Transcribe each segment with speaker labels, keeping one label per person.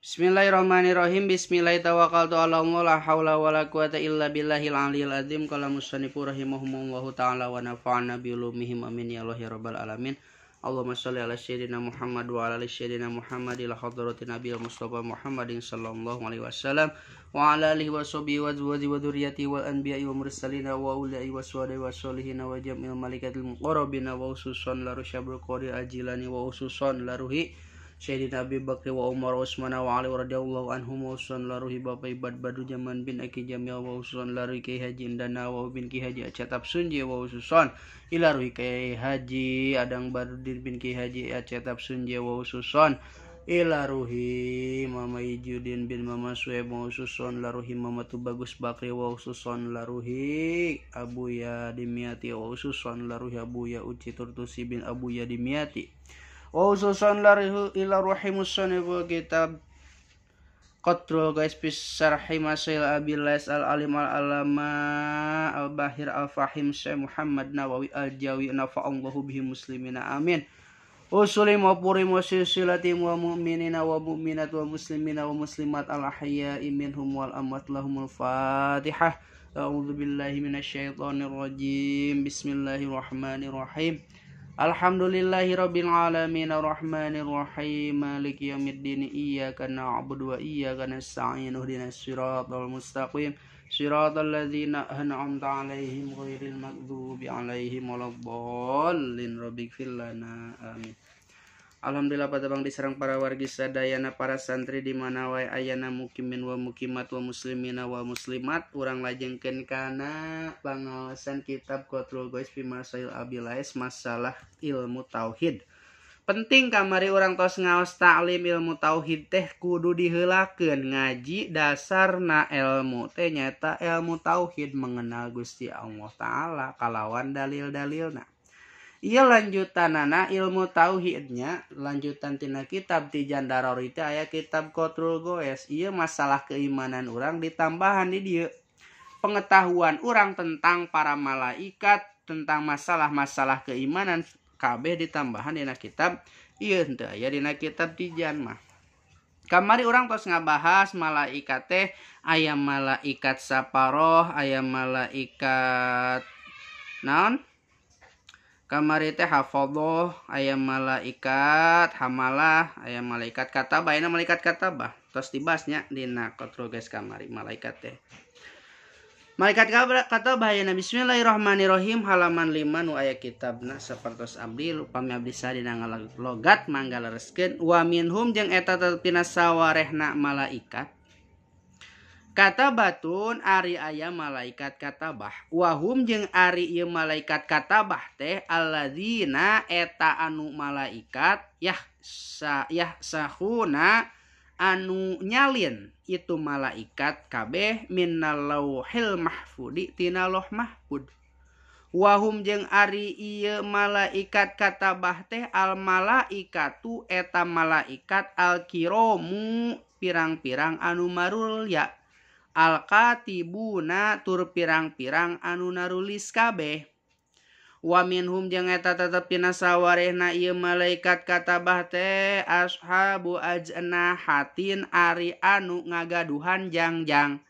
Speaker 1: Bismillahirrahmanirrahim. Bismillahirrahmanirrahim. Tawakkaltu ala Allah la haula wala quwata illa billahil aliyil azim. Qala musannifu rahimahumullahu ta'ala wa nafa'ana bi ulumihim amin ya Allah ya rabbal alamin. Allahumma shalli ala sayyidina Muhammad wa ala ali sayyidina Muhammad ila hadratin nabiyil mustafa Muhammadin sallallahu alaihi wasallam wa ala alihi wa sahbihi wa azwajihi wa dzurriyyatihi wal anbiya'i wa mursalina wa ulai wa suhada'i wa sholihin wa jamil malaikatil muqarrabina wa ususan la rusyabul qadir ajilani wa ususan la ruhi Sayyidina Abi Bakri wa Umar wa Utsman wa Ali radhiyallahu anhum wa ususan la ruhi Bapak Ibad Badu Jaman bin Aki Jamil wa ususan la ruhi Ki Haji Indana wa bin Ki Haji Acetap Sunji wa ususan ila ruhi Ki Haji Adang Badudin bin Ki Haji Acetap Sunji wa ususan ila ruhi Mama Ijudin bin Mama Sueb wa ususan la ruhi Mama Tubagus Bakri wa ususan la ruhi Abuya Dimyati wa ususan la ruhi Abuya Uci Turtusi bin Abuya Dimyati wa ususan larihu ila ruhi musanifu kitab Qatrul Gais fi Syarhi Masail Abil Lais Al Alim Al Alama Al Bahir Al Fahim Syekh Muhammad Nawawi Al Jawi nafa'allahu bihi muslimina amin. Usulim wa purim wa silsilatim wa mu'minina wa mu'minat wa muslimina wa muslimat al ahya'i minhum wal amwat lahumul Fatihah. A'udzu billahi minasyaitonir rajim. Bismillahirrahmanirrahim. Alhamdulillahi rabbil alamin arrahmanir rahim maliki yaumiddin iyyaka na'budu wa iyyaka nasta'in ihdinas siratal mustaqim siratal ladzina an'amta 'alaihim ghairil maghdubi 'alaihim waladdallin rabbighfir lana amin. Alhamdulillah pada bang diserang para wargi sadayana para santri di mana wae ayana mukimin wa mukimat wa muslimina wa muslimat urang lajengkeun kana pangaosan kitab Qatrul Ghois fi Masail Abil Lais masalah ilmu tauhid. Penting kamari urang tos ngaos taklim ilmu tauhid teh kudu diheulakeun ngaji dasarna ilmu teh nyaeta ilmu tauhid mengenal Gusti Allah taala kalawan dalil-dalilna. Iya lanjutanana ilmu tauhidnya lanjutan tina kitab Tijan Darori teh aya kitab Qatrul Ghois. Ieu masalah keimanan urang ditambahan di dieu. Pengetahuan urang tentang para malaikat, tentang masalah-masalah keimanan kabeh ditambahan dina kitab ieu henteu aya dina kitab Tijan mah. Kamari urang tos ngabahas malaikat teh aya malaikat saparoh, aya malaikat naon? Kamari teh hafadhah, aya malaikat hamalah, aya malaikat katabah, aya malaikat katabah. Tos dibahasnya dina Qatrul Ghois kamari malaikat teh. Malaikat katabah aya bismillahirrahmanirrahim halaman 5 nu aya kitabna sapertos abdi upami abdi sadina ngalogat mangga lereskeun wa minhum jeung eta tetepina sawarehna malaikat. Katabatun ari aya malaikat katabah wahum jeung ari ieu malaikat katabah teh alladzina eta anu malaikat yah sahuna anu nyalin itu malaikat kabeh minal lauhil mahfudi tina lauh mahfud wahum jeung ari ieu malaikat katabah teh al malaikatu eta malaikat al kiramu pirang-pirang anu marulya al-katibuna tur pirang-pirang anu narulis kabeh wa minhum jeung eta tetep dina sawarehna ieu malaikat katabah teh ashabu ajnahatin ari anu ngagaduhan jangjang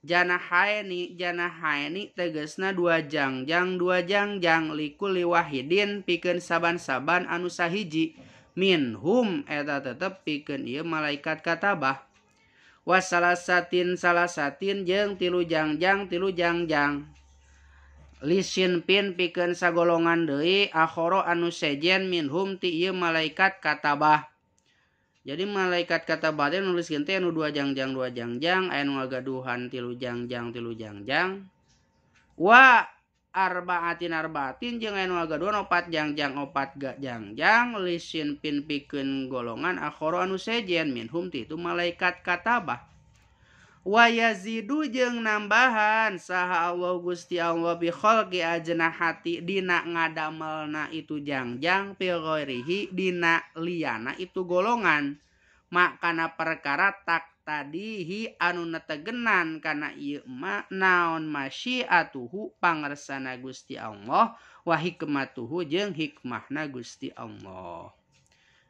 Speaker 1: janahaini janahaini tegasna dua jangjang likuli wahidin pikeun saban-saban anu sahiji minhum eta tetep pikeun ieu malaikat katabah wasalasatin salasatin jeung tilu jangjang lisin pin pikeun sagolongan deui akhara anu sejen minhum ti ieu malaikat katabah. Jadi malaikat katabah teh nuliskeun teh anu dua jangjang aya nu ngagaduhan tilu jangjang wa arbaatin arbaatin jeung aya nu ngagaduhan opat jangjang lisin pin pikeun golongan akhara anu sejen minhum ti itu malaikat katabah. Wa yazidu jeung nambahan saha Allah Gusti Allah bi khalqi ajnahati dina ngadamelna itu jangjang fi ghairihi dina liyana itu golongan makana perkara tak tadihi anu netegenan kana ieu ma naon masyiatuhu pangersana Gusti Allah wa hikmatuhu jeung hikmahna Gusti Allah.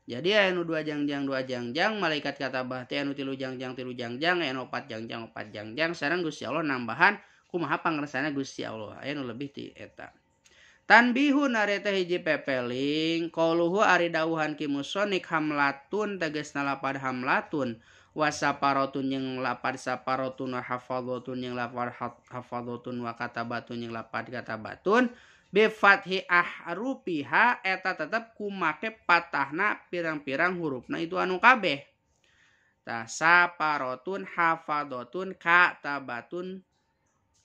Speaker 1: Jadi aya nu 2 jangjang 2 jangjang malaikat katabah teh anu 3 jangjang 3 jangjang aya nu 4 jangjang 4 jangjang sareng Gusti Allah nambahan kumaha pangersana Gusti Allah aya nu lebih ti eta. Tanbihun ari teh hiji pepeling qauluhu ari dawuhan ki musonik hamlatun tegasna lapad hamlatun wasaparotun jeung lapad saparotun wa hafadhatun jeung lapad hafadhatun wa katabatun jeung lapad katabatun bi fathi ahrufiha eta tetep kumake patahna pirang-pirang hurufna itu anu kabeh. Tah saparotun hafadhatun katabatun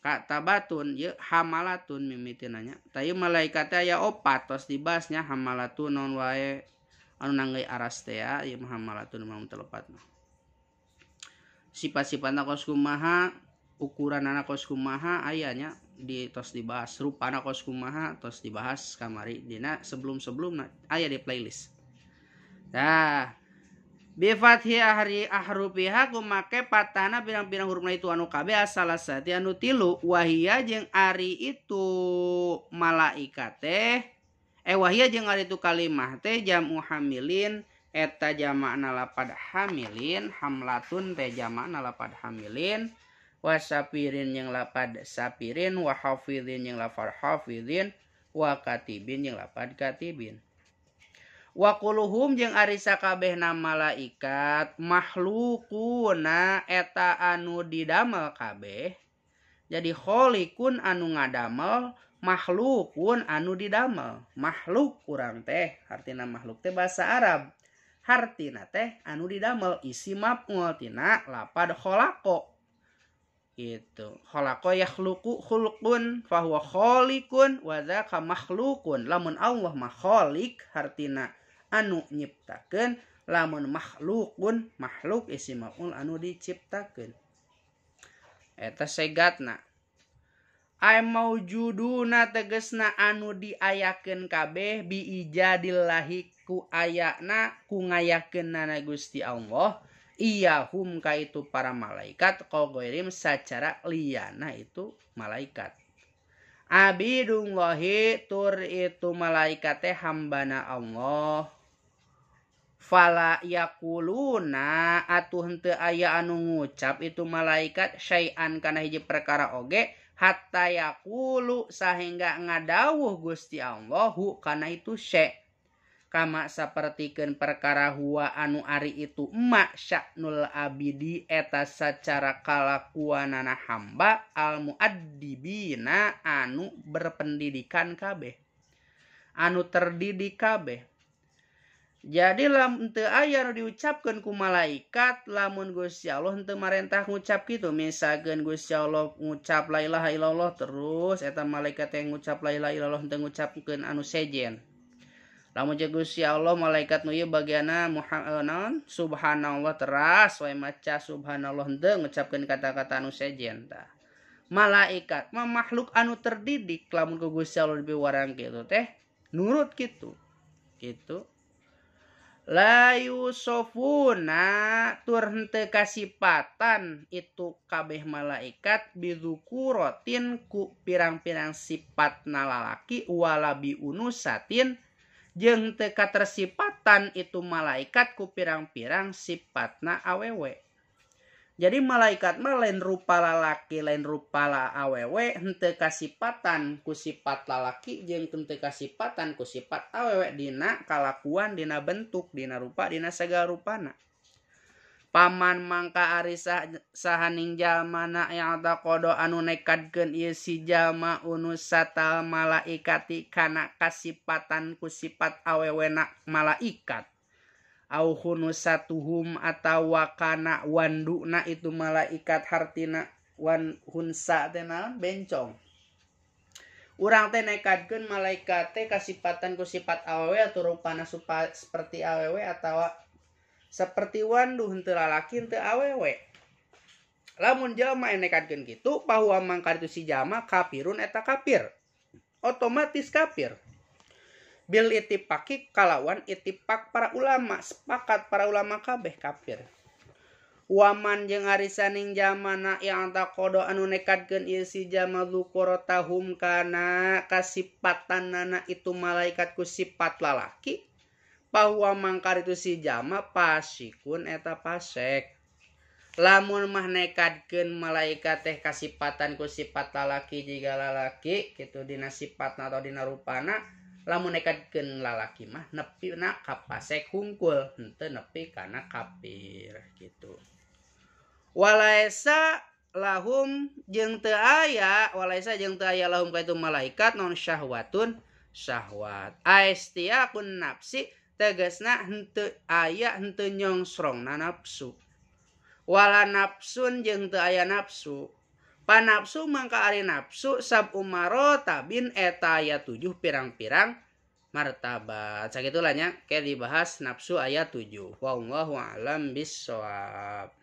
Speaker 1: katabatun ye hamalatun mimitinanya. Tah ieu malaikat teh aya opat tos dibahasnya hamalatun naon wae anu nanggeuy aras teh ya ieu mah hamalatun mah telepat mah. Sifat-sifatna kos kumaha, ukuranana kos kumaha aya nya di tos dibahas, rupana kos kumaha tos dibahas kamari dina sebelum-sebelumna aya di playlist. Tah bi fathi ahri ahrufiha kumake patahna pirang-pirang hurufna itu anu kabeh asalasati anu tilu wahia jeung ari itu malaikat teh wahia jeung ari itu kalimah teh jamu hamilin eta jamakna lapad hamilin hamlatun teh jamakna lapad hamilin wasapirin jeung lapad sapirin wa hafizin jeung lapad hafizin wa katibin jeung lapad katibin. Wa quluhum jeung ari sakabehna malaikat makhlukuna eta anu didamel kabeh. Jadi kholiqun anu ngadamel, makhlukun anu didamel. Makhluk kurang teh hartina makhluk teh bahasa Arab. Hartina teh anu didamel isi maf'ul tina lapad kholaqo. Gitu. Khalaqa yakhluqu khulqun fahuwa khaliqun wa dzaka makhluqun. Lamun Allah mah khaliq hartina anu nyiptakeun, lamun makhluqun makhluk isi maf'ul anu diciptakeun. Eta segatna. Ay maujuduna tegesna anu diayakeun kabeh bi ijadillahi ku ayana ku ngayakeunana Gusti Allah. Iyahum ka itu para malaikat qagairim secara liyana itu malaikat. Abidullahi tur itu malaikat teh hambana Allah. Fala yaquluna atuh henteu aya anu ngucap itu malaikat syai'an kana hiji perkara oge hatta yaqulu sahingga ngadawuh Gusti Allahu kana itu syai'. Kama sapertikeun perkara huwa anu ari itu ma sya'nul abidi eta sacara kalakuanana hamba al muaddibina anu berpendidikan kabeh anu terdidik kabeh. Jadi lamun teu aya nu diucapkeun ku malaikat lamun Gusti Allah henteu marentah ngucap kitu, misalkeun Gusti Allah ngucap la ilaha illallah terus eta malaikat yang ngucap la ilaha illallah henteu ngucapkeun anu sejen. Lamun jeung Gusti Allah malaikat nu ieu bagianna naon subhanallah teras wae maca subhanallah henteu ngucapkeun kata-kata anu sejen tah. Malaikat mah makhluk anu terdidik lamun ku Gusti Allah dipiwarang kitu teh nurut kitu. Kitu. La yusofuna tur henteu kasipatan itu kabeh malaikat bidzukuratin ku pirang-pirang sipatna lalaki wala biunusatin jeung teu katersipatan itu malaikat ku pirang-pirang sipatna awewe. Jadi malaikat mah lain rupa lalaki lain rupa la awewe henteu kasipatan ku sifat lalaki jeung henteu kasipatan ku sifat awewe dina kalakuan dina bentuk dina rupa dina sagala rupana. Paman mangka ari sahaning jalma na ya'taqadu anu nekadkeun ieu si jalma unusatal malaikati kana kasipatan ku sifat awewena malaikat au hunusatuhum atawa kana wanduna itu malaikat hartina wan hunsa teh naon bencong. Urang teh nekadkeun malaikat teh kasipatan ku sifat awewe atau rupana seperti awewe atawa seperti wandu henteu lalaki henteu awewe. Lamun jalma nekadkeun kitu bahwa mangka itu si jalma kafirun eta kafir. Otomatis kafir. Bil ittifaqi kalawan ittifaq para ulama, sepakat para ulama kabeh kafir. Waman jeung ari saning jalmana yang taqodo anu nekadkeun ieu si jalma dzukuratahum kana kasipatanana itu malaikat ku sifat lalaki. Bahwa mangkar itu si jama pasikun eta pasek. Lamun mah nekadkeun malaikat teh kasipatan ku sifat lalaki jiga lalaki kitu dina sifatna atau dina rupana, lamun nekadkeun lalaki mah nepi na ka pasek hungkul, henteu nepi kana kafir gitu. Walaisa lahum jeung teu aya, walaisa jeung teu aya lahum ka itu malaikat non syahwatun syahwat. Aestiakun nafsi tegasna henteu aya henteu nyongsrongna nafsu. Wala nafsun jeung teu aya nafsu. Panafsu mangka ari nafsu sab umaro tabin eta aya 7 pirang-pirang martabat. Sagitulah nya ke dibahas nafsu ayat 7. Wallahu a'lam bissawab.